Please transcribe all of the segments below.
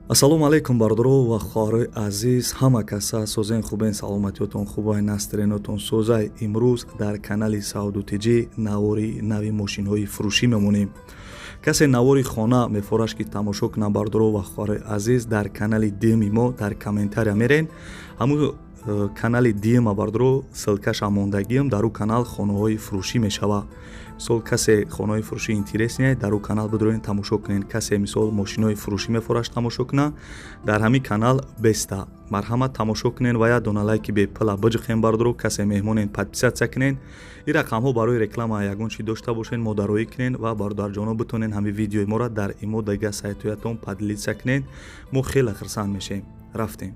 Ассалому алайкум, бародаро ва хоҳарои азиз, ҳама каса созен, хубен, саломатиётон хубай, настроениятон созай. Имрӯз дар канали Сауду Тиҷӣ навори нави мошинҳои фурӯшӣ мемонем. Касе навори хона мефораш, ки тамошо кунам, бародаро ва хоҳарои азиз, дар канали дуюми мо дар комментария мерен, ҳамун канали дуюма, бародаро, ссылкаша мондагиам. Дар ӯ канал хонаҳои фурӯшӣ мешава. Мисол, касе хонаҳои фурӯшӣ интересный, дар ӯ канал бидроен, тамошо кунен. Касе, мисол, мошинои фурӯшӣ мефораш тамошо куна, дар ҳамин канал беста. Марҳамат, тамошо кунен ва як дона лайки бепула биҷиқен, бародаро. Касе меҳмонен, подписаться кунен. Ин рақамҳо барои реклама, ягон чи дошта бошен, модароӣ кунен ва бародарҷоно, битонен ҳамин видеои моро дар имо, дига сайтҳоятон поделиться кунен, мо хеле хурсанд мешем. Рафтем.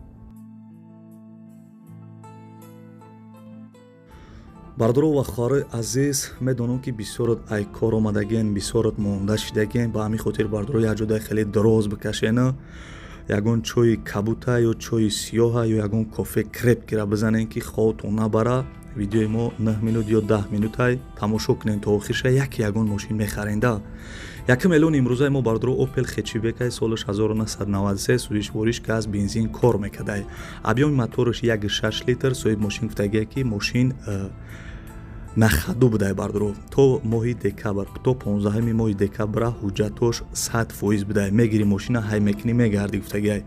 Бародаро ва хоҳарои азиз, медонам, ки бисёрот ай кор омадагиен, бисёрот монда шидагиен. Ба ҳамин хотир, бародаро, як ҷода хеле дароз бикашена, ягон чойи кабута ё чойи сиёҳа ё ягон кофе крепкира бизанен, ки хобтон набара. Видеои мо 9 минут ё 10 минутай, тамошо кунен то охирша, яке ягон мошин мехаренда. Якум эълони имрӯзаи мо, бародаро, Опел Хетчбекай, солаш 1993, сӯзишвориш газ, бензин кор мекардай, объёми мотораш 1,6 литр. Соҳиб мошин гуфтагие, ки мошин на ходу будай, бардаро, то моҳи декабр, то 15-уми моҳи декабра ҳуҷҷатош 100% будай. Мегири мошина, ҳай мекунӣ, мегардӣ, гуфтагиай.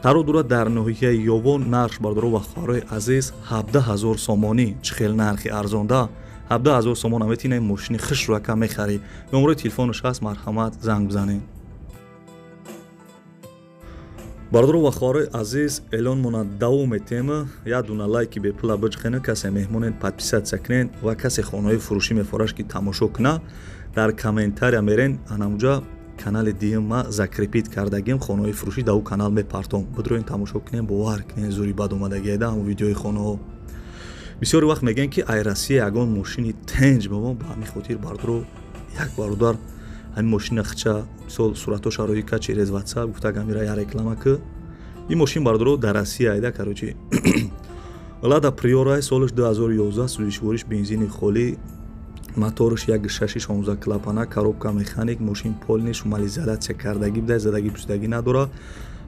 Қарор дорад дар ноҳияи Ёвон. Нархш, бардаро ва хоҳарои азиз, 17 000 сомонӣ. Чӣ хел нархи арзонда! 17 000 сомон аметина мошини хушрӯака мехарӣ. Номерои телефонаш ҳаст, марҳамат, занг бизанед. Бародаро ва хоҳарои азиз, эълонмона давом метем. Як дуна лайки бепула биҷиқена, касе меҳмонен, подписаться кунен ва касе хонаҳои фурӯшӣ мефораш, ки тамошо куна, дар комментария мерен, анамуҷа канали дуюм ма закрепить кардагим, хонаҳои фурӯшӣ дар ӯ канал мепартом, бидроен, тамошо кунен. Бовар кунен, зури бад омадагиеда ҳамн видеои хонаҳо. Бисёри вақт мегӯянд, ки ай Россия ягон мошини тенҷ бобо. Ба ҳамин хотир, бародаро, як бародар ҳамин мошина хича, мисол, суратоша роӣ кард через WhatsApp, гуфта, гамира я реклама ки. Ин мошин, бародаро, дар Россия айда, короче, Лада Приорай, солаш 2011, сӯзишвориш бензини холӣ, мотораш 1,6, 16 клапана, коробка механик. Мошин полный шумоизоляция кардагӣ будай, задагӣ пусидагӣ надора.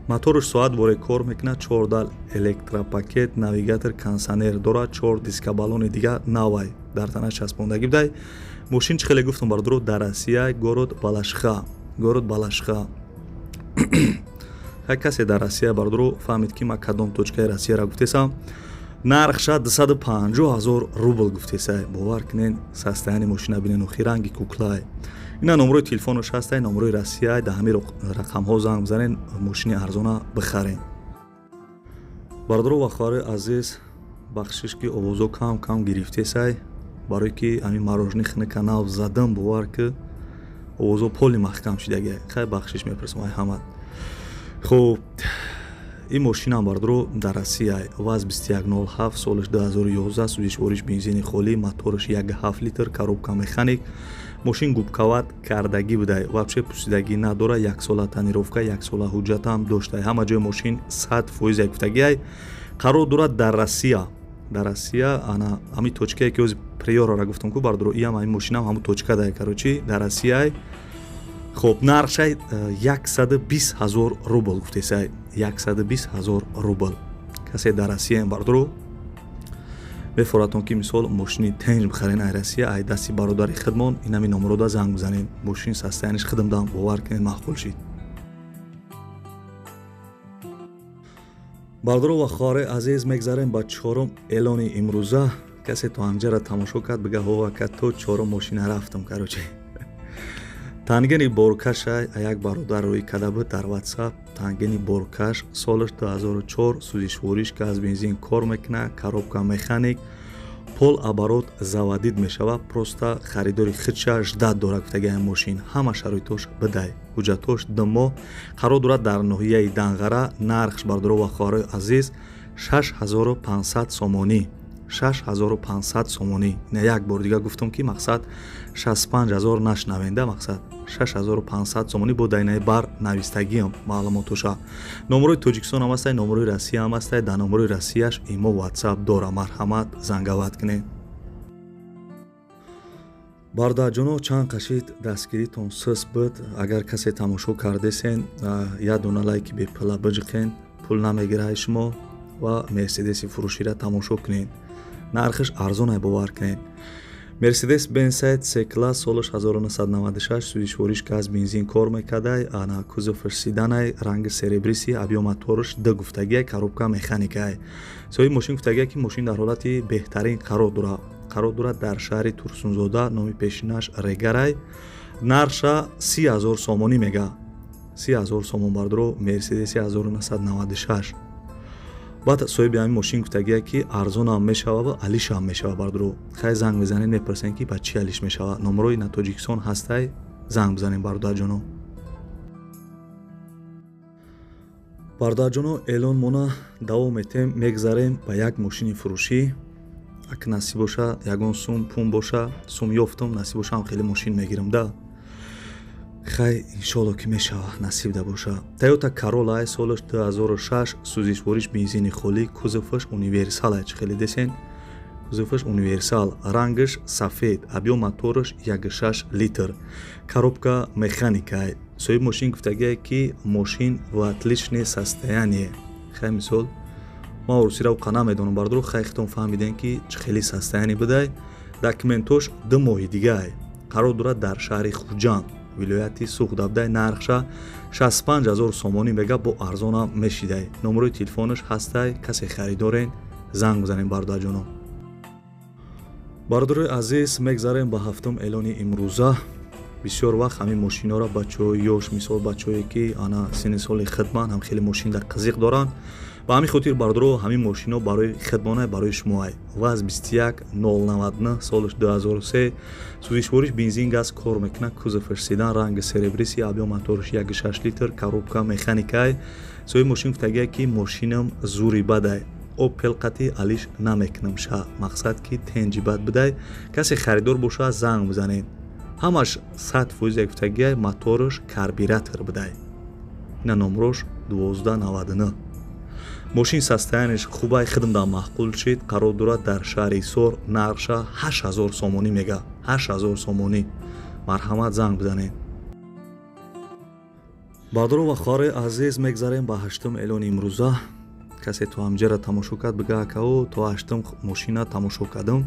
Мотораш соат воре кор мекунад, чор дал электропакет, навигатор, кондиционер дорад, чор диска, баллони дига навай дар тана часпондагӣ будай. Мошин, чӣ хеле гуфтам, бародаро, дар Россия, город Балашиха, город Балашиха. Ҳар касе дар Россия, бародаро, фаҳмид, ки ман кадом точкаи Россияро гуфтесам. Нархша 250 000 рубл гуфтеса. Бовар кунен, состояние мошина бинен, охи ранги куклай. Ина номерои телефонаш ҳастай, номерои Россия. Дар ҳамин рақамҳо занг бизанен, мошини арзона бихарен. Бародаро ва хоҳарои азиз, бахшиш, ки овозо кам кам гирифтесай, барое ки ҳамин мороженое хинака нав задам, бовар ки овозо поли маҳкам шидагия. Хай, бахшиш мепурсам ай ҳамат. Хуб, ин мошинам, бародаро, дар Россия, ВАЗ 2107, солаш 2011, сӯзишвориш бензини холӣ, мотораш 1,7 литр, коробка механик. Мошин губковать кардагӣ будай, вообще пусидагӣ надора, яксола тонировка, яксола ҳуҷҷатам доштай, ҳама ҷои мошин 100% як гуфтагиай. Қарор дорад дар Россия, дар Россия, ана ҳамин точкае, ки ҳози Приорара гуфтам ку, бародаро, иам ҳамин мошинам ҳамун точка дай, короче, дар Россияй. Хоб, нархшай 120 000 рубл гуфтесай, 120 000 рубл. Касе дар Россияем, бародаро, мефоратон, ки мисол мошини тенҷ бихарен ай Россия, ай дасти бародари хидмон, инами номерода занг бизанед. Мошин состояниеш хидмдам, бовар кунед, маъқул шид. Бародаро ва хоҳарои азиз, мегзарем ба чорум эълони имрӯза. Касе то ҳамҷара тамошо кард, бига: «Ҳо, ака, то чорум мошина рафтам». Короче, Тангени боркаша як бародар рӯй карда буд дар WhatsApp. Тангени боркаш, солаш 2004, сӯзишвориш газ, бензин кор мекунад, коробка механик, полоборот заводить мешавад. Просто харидори худша ждать дорад, гуфтаги. Мошин ҳама шароитош бидай, ҳуҷҷатош 2 моҳ. Қарор дорад дар ноҳияи Данғара. Нархш, бародаро ва хоҳарои азиз, 6500 сомонӣ, 6500 сомонӣ. Ина як бор дига гуфтам, ки мақсад 65 000 нашнавенда, мақсад 6500 сомонӣ. Бо дайнаи бар навистагиам маълумотоша. Номерои Тоҷикистон ҳам ҳастай, номерои Россия ҳам ҳастай. Дар номерои Россияш имо, WhatsApp дора, марҳамат, занговать кунед. Бародарҷоно, чанд қашид дастгиритон сус буд. Агар касе тамошо кардесен, як дона лайки бепула биҷиқен, пул намегираи шумо, ва Мерседеси фурӯшира тамошо кунед. Нархаш арзонай, бовар кунед. Мерседес Бенсайд С класс, солаш 1996, сӯзишвориш газ, бензин кор мекардай. Ана кузоваш седанай, ранги серебристый, объём мотораш д гуфтагиай, коробка механикай. Соҳиби мошин гуфтагиай, ки мошин дар ҳолати беҳтарин қарор дорад. Қарор дорад дар шаҳри Турсунзода, номи пешинаш Регарай. Нархша 30 000 сомонӣ мега, 30 000 сомон, бардоро. Мерседеси 1996. Баъд соҳиби ҳамин мошин гуфтагия, ки арзонам мешава ва алишам мешава. Бардоро, хай, занг мезанед, мепурсем, ки ба чӣ алиш мешава. Номерои на Тоҷикистон ҳастай, занг бизанем, бародарҷоно. Бародарҷоно, эълон мона давом метем. Мегзарем ба як мошини фурӯшӣ. Ак насиб боша, ягон сум пум боша, сум ёфтум, насиб бошам, хеле мошин мегирам да. Хай, иншоалло, ки мешава, насиб да боша. Тойота Каролай, солаш 2006, сӯзишвориш бензини холӣ, кузоваш универсалай. Чӣ хеле десен, кузоваш универсал, рангаш сафед, объём мотораш 1,6 литр, коробка механикай. Соҳиби мошин гуфтагие, ки мошин в отличное состояние. Хай, мисол, ман русиро уқа намедонам, бардоро, хай, хитон фаҳмидем, ки чӣ хеле состояние будай. Документош 2 моҳи дигай. Қарор дорад дар шаҳри Хуҷанд, вилояти Суғд абдай. Нархша 65 ҳазор сомонӣ мега, бо арзонам мешидай. Номерои телефонаш ҳастай, касе харидорен, занг бизанем, бародарҷоно. Бародарои азиз, мегзарем ба ҳафтум эълони имрӯза. Бисёр вақт ҳамин мошинҳоро бачаҳои ёш, мисол, бачаҳое ки ана синни соли хидмат, ҳам хеле мошинда қызиқ доранд. Ба ҳамин хотир, бародаро, ҳамин мошинҳо барои хидмонай, барои шумоай. ВАЗ 21099, солаш 2003, сӯзишвориш бензин, газ кор мекунад, кузоваш седан, ранги серебристый, объём мотораш 1,6 литр, коробка механикай. Соҳиби мошин гуфтагия, ки мошинам зури бадай, Опел қати алиш намекунам ша, мақсад ки тенҷи бад будай. Касе харидор боша, занг бизанед. Ҳамаш 100% гуфтагиай, мотораш карбюратор будай. Ина номрош 1299. Мошин состояние ш хубай, хидмда маъқул шид. Қарор дорад дар шаҳри Ҳисор. Нархша 8000 сомонӣ мега, 8000 сомонӣ. Марҳамат, занг бизанед. Бародаро ва хоҳарои азиз, мегзарем ба ҳаштум эълони имрӯза. Касе то ҳамҷера тамошо кард, бига: «Акао, то ҳаштум мошина тамошо кардам».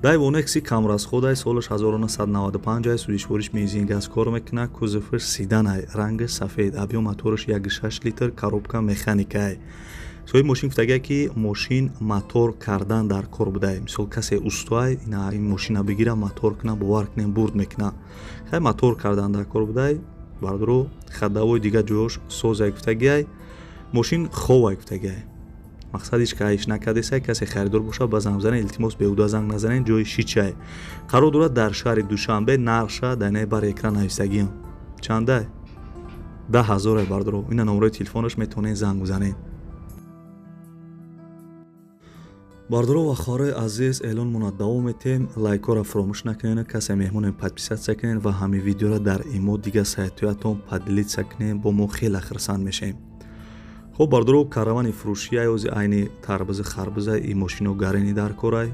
Дайво Некси камрасходай, солаш 1995 ай, сӯзишвориш бензин, газ кор мекунад, кузоваш седанай, ранги сафед, объём мотораш 1,6 литр, коробка механикай. Соҳиби мошин гуфтагия, ки мошин мотор кардан дар кор будай. Мисол, касе устоай, ина ин мошина бигира, мотор куна, бовар кунем, бурд мекуна. Хай, мотор кардан дар кор будай, бародаро. Ходовой дига ҷоёш созай гуфтагиай, мошин ховай гуфтагиай, мақсад ҳеч каиш накардесай. Касе харидор боша, ба занг бизанед. Илтимос, беҳуда занг назанед, ҷои шичай. Қарор дорад дар шаҳри Душанбе. Нархша дар инаи бар экран нависагиам. Чандай? 10 000-е, бародаро. Ина номерои телефонаш, метавонед занг бизанед. Бародаро ва хоҳарои азиз, эълонмона давом метем. Лайкҳоро фаромӯш накунед, касе меҳмонем, подписаться кунед ва ҳамин видеоро дар имо, дигар сайтҳоятон поделиться кунед, бо мо хеле хурсанд мешавем. Хоб, бародаро, каравани фурӯшиай. Ози айни тарбузи харбуза и мошино гарени дар корай.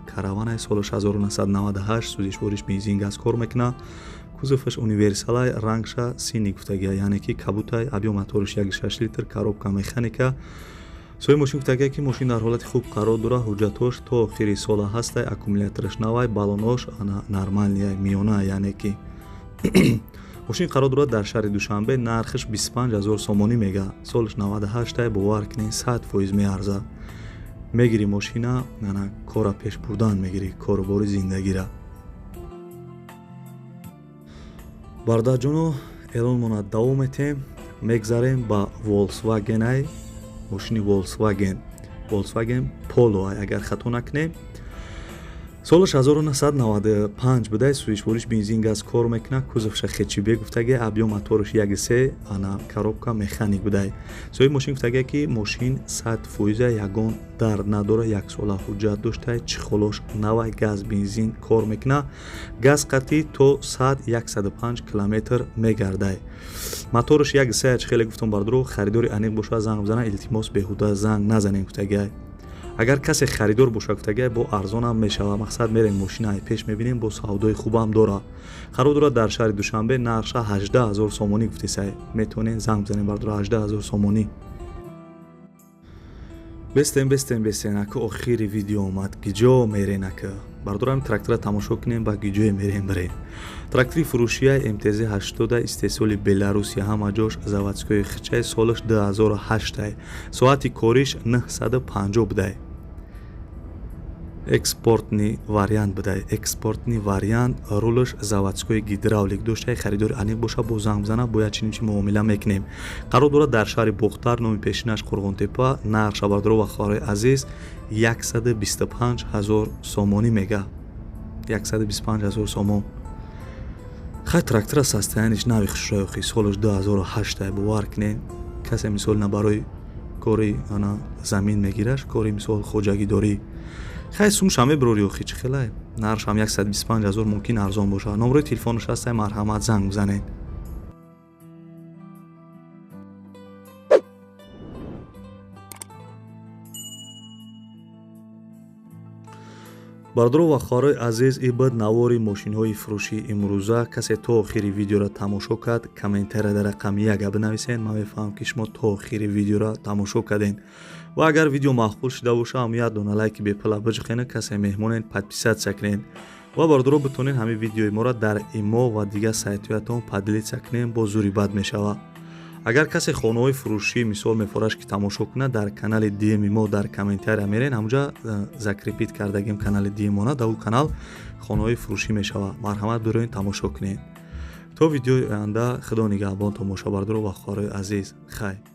Караванай, солаш 1998, сӯзишвориш бензин, газ кор мекунад, кузоваш универсалай, рангша синий гуфтагия, яъне ки кабутай, объём мотораш 1,6 литр, коробка механика. Соҳиби мошин гуфтагия, ки мошин дар ҳолати хуб қарор дорад, ҳуҷҷатҳош то охири сола ҳастай, аккумулятораш навай, баллонош ана нормальный, миёна, яъне ки. Мошин қарор дорад дар шаҳри Душанбе. Нархаш 25 000 сомонӣ мега, солаш 98-ай. Бовар кунед, 100% меарзад. Мегирӣ мошина, ана кора пеш бурдан мегирӣ, корубори зиндагира. Бародарҷоно, эълонмона давом метем. Мегзарем ба Волсвагенай, мошини Волсваген, Волсваген Поло, агар хато накунем, солаш 1995 будай, сӯзишвориш бензин, газ кор мекунад, кузовша хэтчбек гуфтагия, объём мотораш 1,3, ана коробка механик будай. Соҳиби мошин гуфтагия, ки мошин 100 фоиза, ягон дард надора, яксола ҳуҷҷат доштай, чехолош навай, газ, бензин кор мекунад, газ қатъӣ то 100, 105 километр мегардай. Мотораш 1,3, чи хеле гуфтам, бардоро. Харидори аниқ бошад, занг бизанад. Илтимос, беҳуда занг назанем гуфтагиай. Агар касе харидор боша, гуфтагай, бо арзонам мешава. Мақсад мерем, мошина пеш мебинем, бо савдои хубам дора. Қарор дорад дар шаҳри Душанбе, нархша 18 000 сомонӣ гуфтесай. Метавонед занг бизанед, бардора, 18 000 сомонӣ. Бестен, бестен, бестен, ака, охири видео омад. Гиҷо мерен, ака? Бардорам, трактора тамошо кунем, ба гиҷое мерем, бирем. Трактори фурӯшия МТЗ 80, истеҳсоли Беларусия, ҳама ҷош заводской хичай, солаш 2008, соати кориш 950 будай. Экспортный вариант будай, экспортный вариант, рулаш заводской, гидравлик доштай. Харидори аниқ боша, бо занг бизана, бояд чунин чи муомила мекунем. Қарор дорад дар шаҳри Бохтар, номи пешинаш Қурғонтепа. Нархша, бардоро ва хоҳарои азиз, 125 000 сомонӣ мега, 125 000 сомон. Хай, трактора состояние ш нави хушрои, солаш 2008. Бовар кунед, касе мисол на барои кори ана замин мегираш, кори мисол хоҷагидорӣ. Хай, сумша мебирори, охи чӣ хелай? Нархшам 125 000, мумкин арзон бошад. Номерои телефонаш ҳастай, марҳамат, занг бизанед. Бародаро ва хоҳарои азиз, ин буд навори мошинҳои фурӯшии имрӯза. Касе то охири видеоро тамошо кард, комментария дар рақами яка бинависед, ман мефаҳмам, ки шумо то охири видеоро тамошо кардем. Ва агар видео маъқул шуда боша, ҳам як дона лайки бепула биҷиқенед. Касе меҳмонед, подписаться кунед. Ва бародаро, битонед ҳамин видеои моро дар имо ва дигар сайтҳоятон поделиться кунед, бо зури бад мешавад. Агар касе хонаҳои фурӯшӣ мисол мефораш, ки тамошо кунад, дар канали дуюми мо дар комментария мерен, ҳамуҷа закрепить кардагим канали дуюмона, дар ӯ канал хонаҳои фурӯшӣ мешавад. Марҳамат, бироед, тамошо кунед. То видеои оянда, худо нигаҳбон, тамошобардоро ва хоҳарои азиз, хайр.